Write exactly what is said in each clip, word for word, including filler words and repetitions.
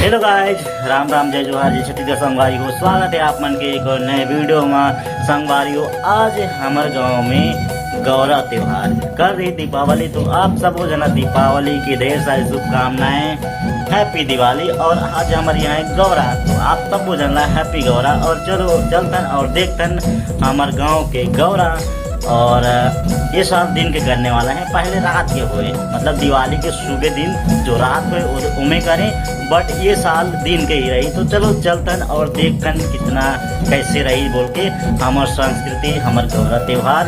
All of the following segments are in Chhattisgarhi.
Hello guys, राम राम, जय जोहार, जय छत्तीसगढ़ संगवारी हो। स्वागत है आप मन के एक और नए वीडियो में। संगवारी हो, आज हमर गांव में गौरा त्योहार, कल रही दीपावली, तो आप सबो जना दीपावली की ढेर सारी शुभकामनाएं, हैप्पी दिवाली। और आज हमर यहाँ है गौरा, तो आप सबो जन ला हैप्पी गौरा। और चलो चलथन और देखथन हमर गांव के गौरा। और अ, ये साल दिन के करने वाला है, पहले रात के हुए, मतलब दिवाली के सुबह दिन जो रात हुए वो उमे करें, but ये साल दिन के ही रही। तो चलो चलथन और देखथन कितना कैसे रही बोल के हमर संस्कृति, हमर गौरा त्योहार।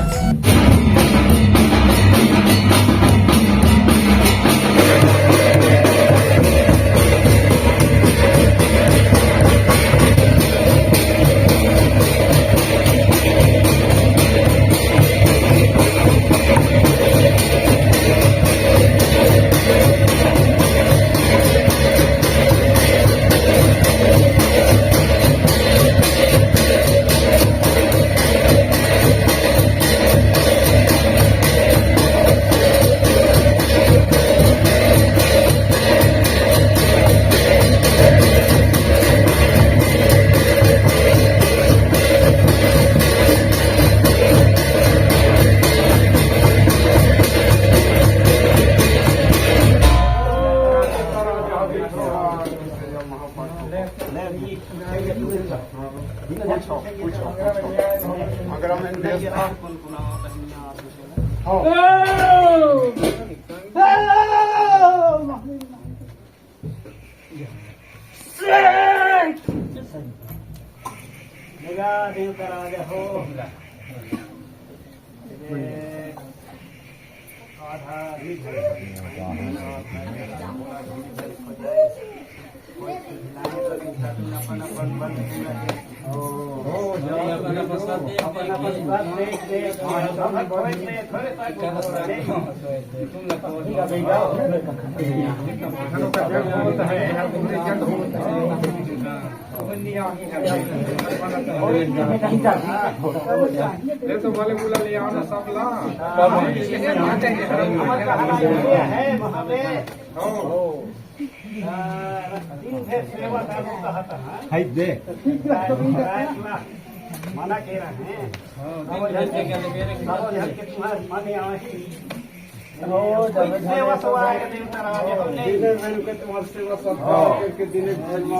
ले तो बोले बोला ले आओ ना सब ला। है दे। मना के रहे हैं। अब झलके, अब झलके तुम्हारे मन में आवे। ओ, जब सेवा सवा आएगा, देवता राज है, हमने। दिन भर के तुम्हारे सेवा सत्कार करके दिन भर में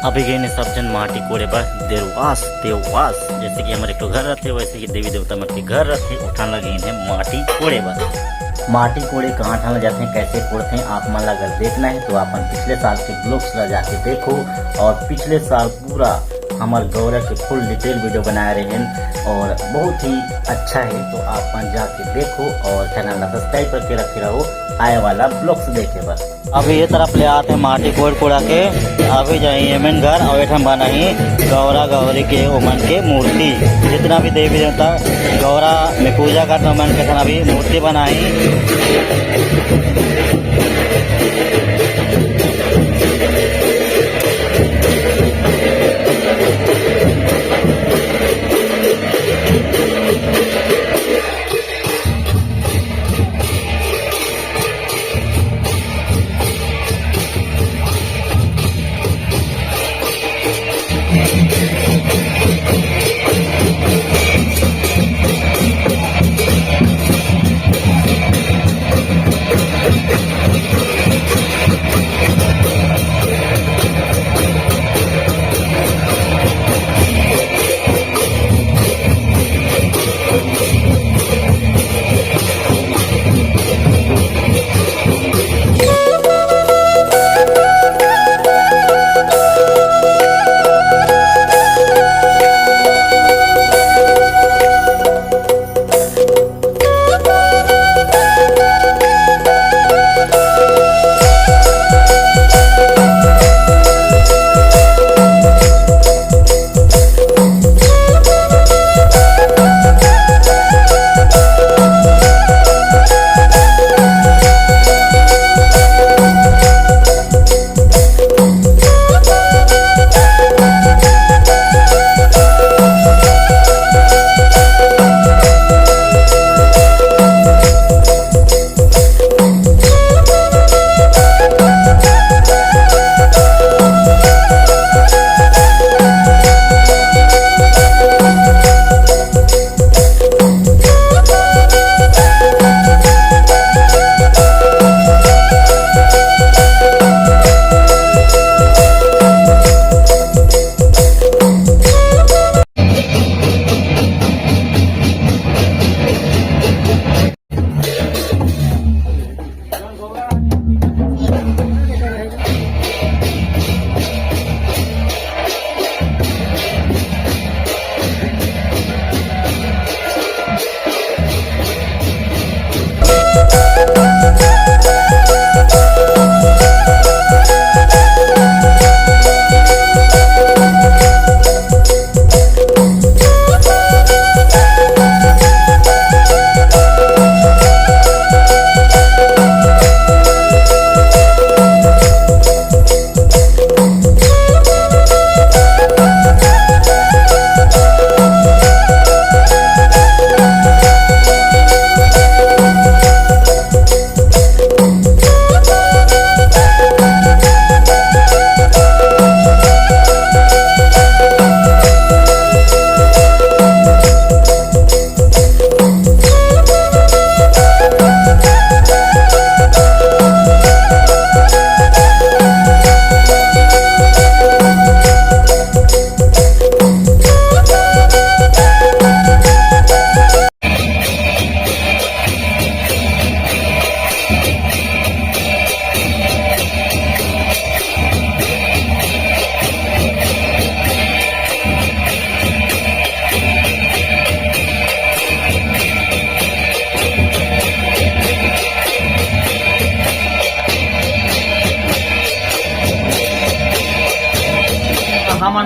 अभी गए ने सब जन माटी कोड़े बर देवास, देवास। जैसे कि हमर एक ठो घर रथे, वैसे कि देवी देवता मन के घर रथे, उठान ला गए ने माटी कोड़े बर। माटी कोड़े कहाँ ठान ला जाथे, कैसे कोड़थे, आप मन ला अगर देखना है तो आप मन पिछले साल के ब्लॉग्स ला जाके देखो। और पिछले साल पूरा हमर गौरा के फुल डिटेल वीडियो बनाए रहे हैं और बहुत ही अच्छा है, तो आप मन जाके देखो और चैनल ला सब्सक्राइब करके रखे रहो आए वाला ब्लॉग्स देखे बर। अब ये तरफ ले आते हैं माटी कोड़ कोड़ा के, अभी जाही एमन घर और एठन बनाही गौरा गौरी के ओमन के मूर्ति। जितना भी देवी देवता गौरा में पूजा करते ओमन के सन अभी मूर्ति बनाही।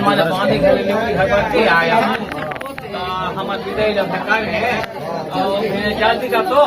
हमारे पानी घर में घर भर के आया। तो हम विदाई ला भटका रहे हैं। और जल्दी कर दो।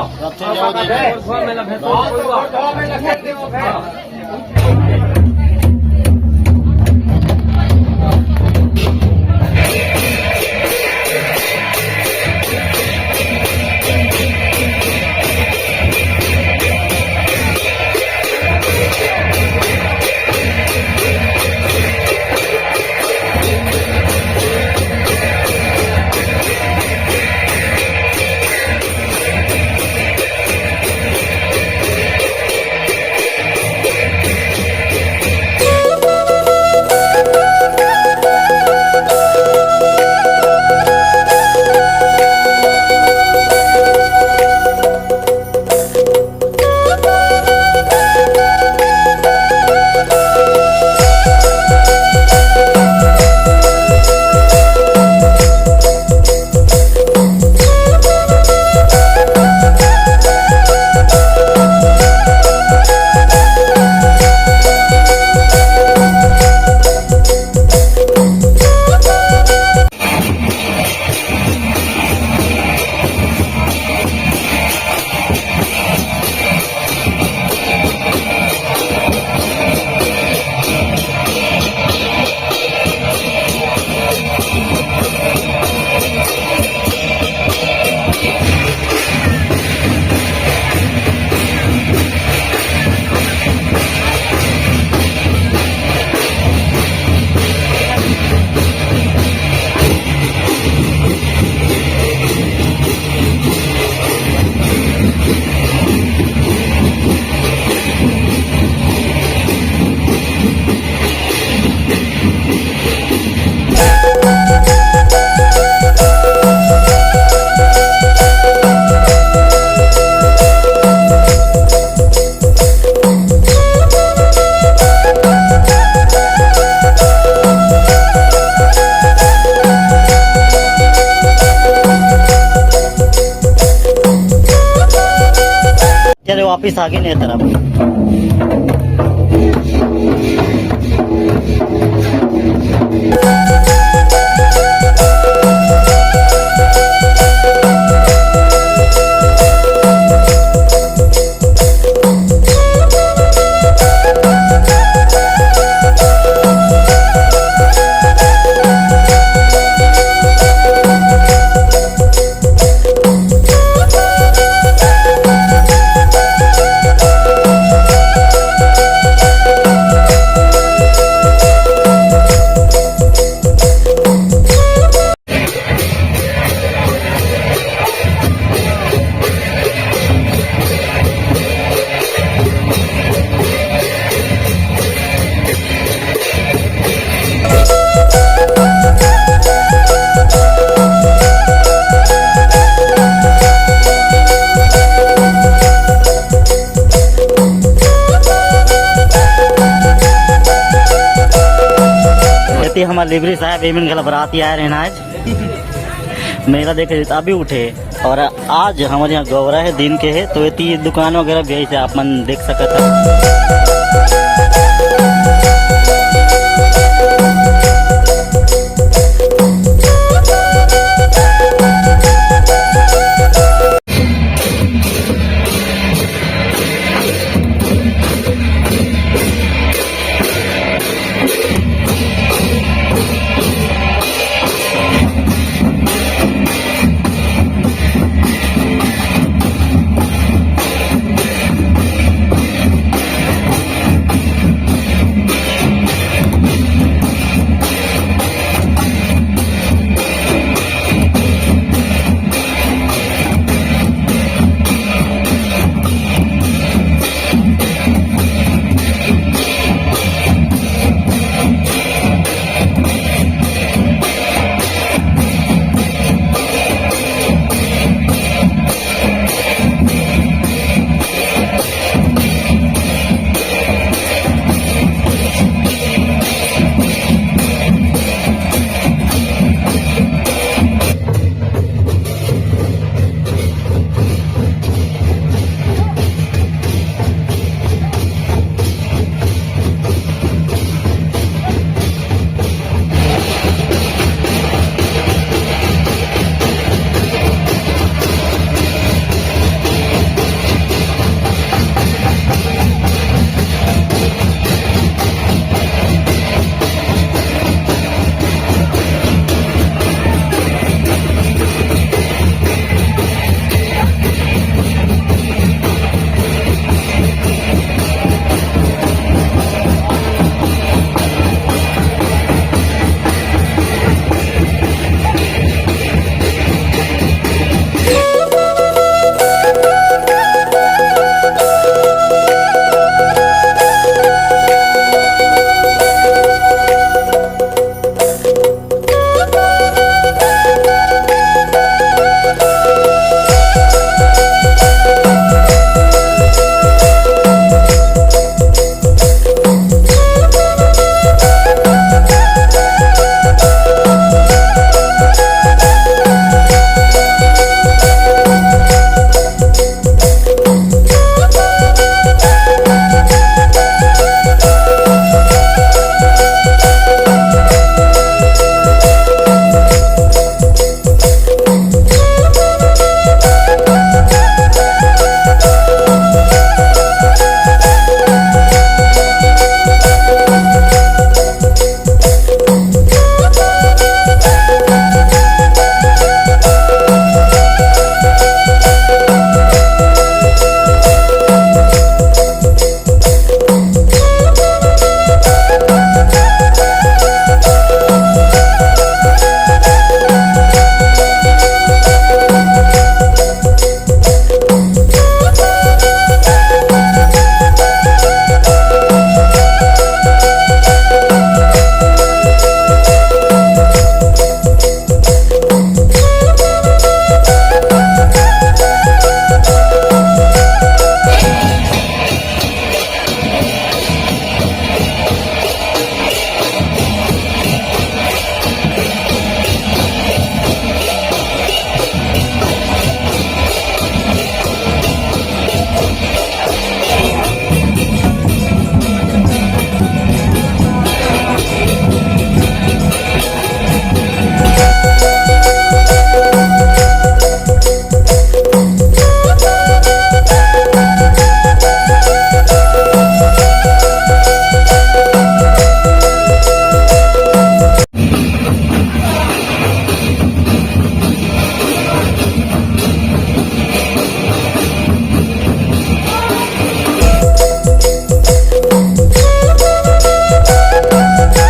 चलो, वापिस आ गए नई तरफ। एती हमर लिवरी साहब, एमन घला बराती आए रहना आज। मेला देखे अभी उठे, और आज हमर यहाँ गौरा है, दिन के है, तो एती दुकान वगैरह भी ऐसे आप मन देख सकत हव।